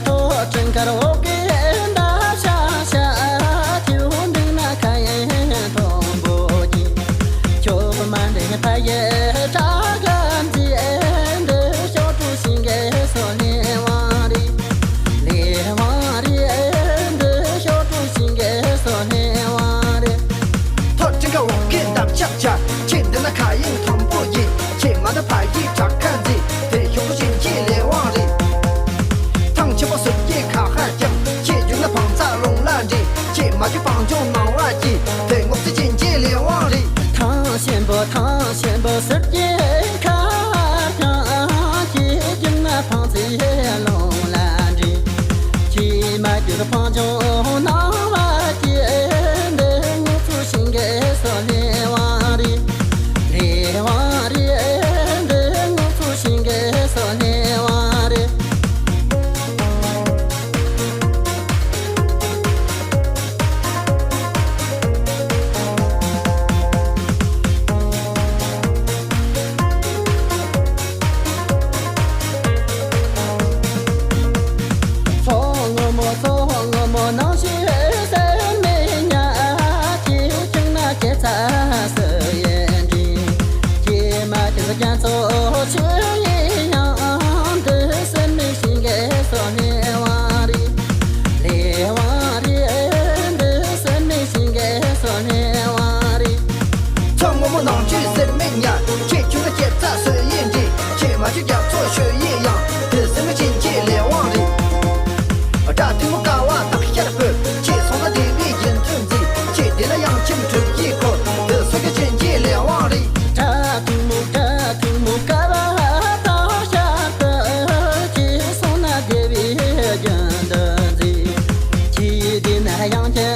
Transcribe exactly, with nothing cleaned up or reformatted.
ཐོག་ཁྲིན་ཁར་འོག་གི་མདའ་ཤ་ཤ་ཐིའུ་འདུག་ན་ཁ་ཡན་མཐོན་པོ་གྱི། ཁྱོད་མ་འདྲེན་ཕ་ཡི་བྲག་གམ་གྱི་འདི་ཤོག་གྲུ་ཤིང་གི་སོ་ལེ་བང་རི། ལེ་བང་རི་འདི་ཤོག་གྲུ་ཤིང་གི་སོ་ལེ་བང་རི། ཐོག་ཁྲིན་ཁར་འོག་གི་འདབ་ཆགས་ཆགས། ཁྱེད་འདི་ན་ཁ་ཡིན་མཐོན་པོ་ཡིན། ཁྱེད་མ་ད་ཕ་ཡི་བྲག་ཁ་འཛིན། དེ་ཤོག་གྲུ་ཤིང་གི་ལེ་བང་རི། ཐང་ཆེན་པོ་ཟུར་གྱི་ཁ་ཧར་ཀྱང་། ཁྱེད་རྒྱུག་ན་བང་ཚ་རླུང་ལ་འདྲེན། ཁྱེད་མ་རྒྱུག་བང་ཆུང་ནང་བ་གྱིས། དེ་ངོགས་ཚེ་ཅན་གྱི་ལེ་བང་རི། ཐང་ཆེན་པོ་ཐང་ཆེན་པོ་ཟུར་གྱི་ཁ་ཧར་ཀྱང་། ཁྱེད་རྒྱུག་ན་བང་ཚ་རླུང་ལ་འདྲེན། ཁྱེད་མ་རྒྱུག་བང་ཆུང་ནང་བ་གྱིས། འདི་ངོགས་ཚེ་ཅན་གྱི་སོ་ལེ་བང་རི། ལེ་བང་རི། འདི་ངོགས་ཚེ་ཅན་གྱི་སོ་ལེ་བང་རི། མཚོ་སྔོན་མོ་མཚོ་སྔོན་མོ་ནང་ཞིག་ཟེར་མི་ཉག་ཅིག་ཁྱིམ་ན་སྐྱེ་ཚ་སུ་ཡིན་འདྲི། ཀྱེ་མ་ཀྱེ་རྒྱ་མཚོ་ཆུ་ཡི་ཡང་། འདི་སེམས་མི་ཤིང་གི་སོ་ནི་བང་རི། ལེ་བང་རི། འདི་སེམས་མི་ཤིང་གི་སོ་ནི་བང་རི། མཚོ་སྔོན་མོ་ནང་ཆུ་སེམས་མི་ཉག་ཁྱེད་ཁྱུ་ན་སྐྱེ་ཚ་སུ་ཡིན་འདྲི། ཁྱེད་མ་ཁྱུ་རྒྱ་མཚོ་ཆུ་ཡི་ཡང་། འདི་སེམས་མི་ཤིང་གི་ལེ་བང་རི། སྒྲ་ཐུང་མོ་ཀ་བ་དག་ཤར་སྤོས། ཁྱེད་སོང་ན་དེ་བའི་ཡིན་ཐུན་འཛིན། ཁྱེད་དེ་ལ་ཡང་ཁྱིམ་གྲུབ་ཀྱི་ཁོ། དེ་སོ་གི་ཅན་གྱི་ལེ་བང་རི། སྒྲ་ཐུང་མོ་སྒྲ་ཐུང་མོ་ཀ་བ་དག་ཤར་སྤོས། ཁྱེད་སོང་ན་དེ་བའི་ཡིན་ཐུན་འཛིན། ཁྱེད་དེ་ན་ཡང་ཁྱེད།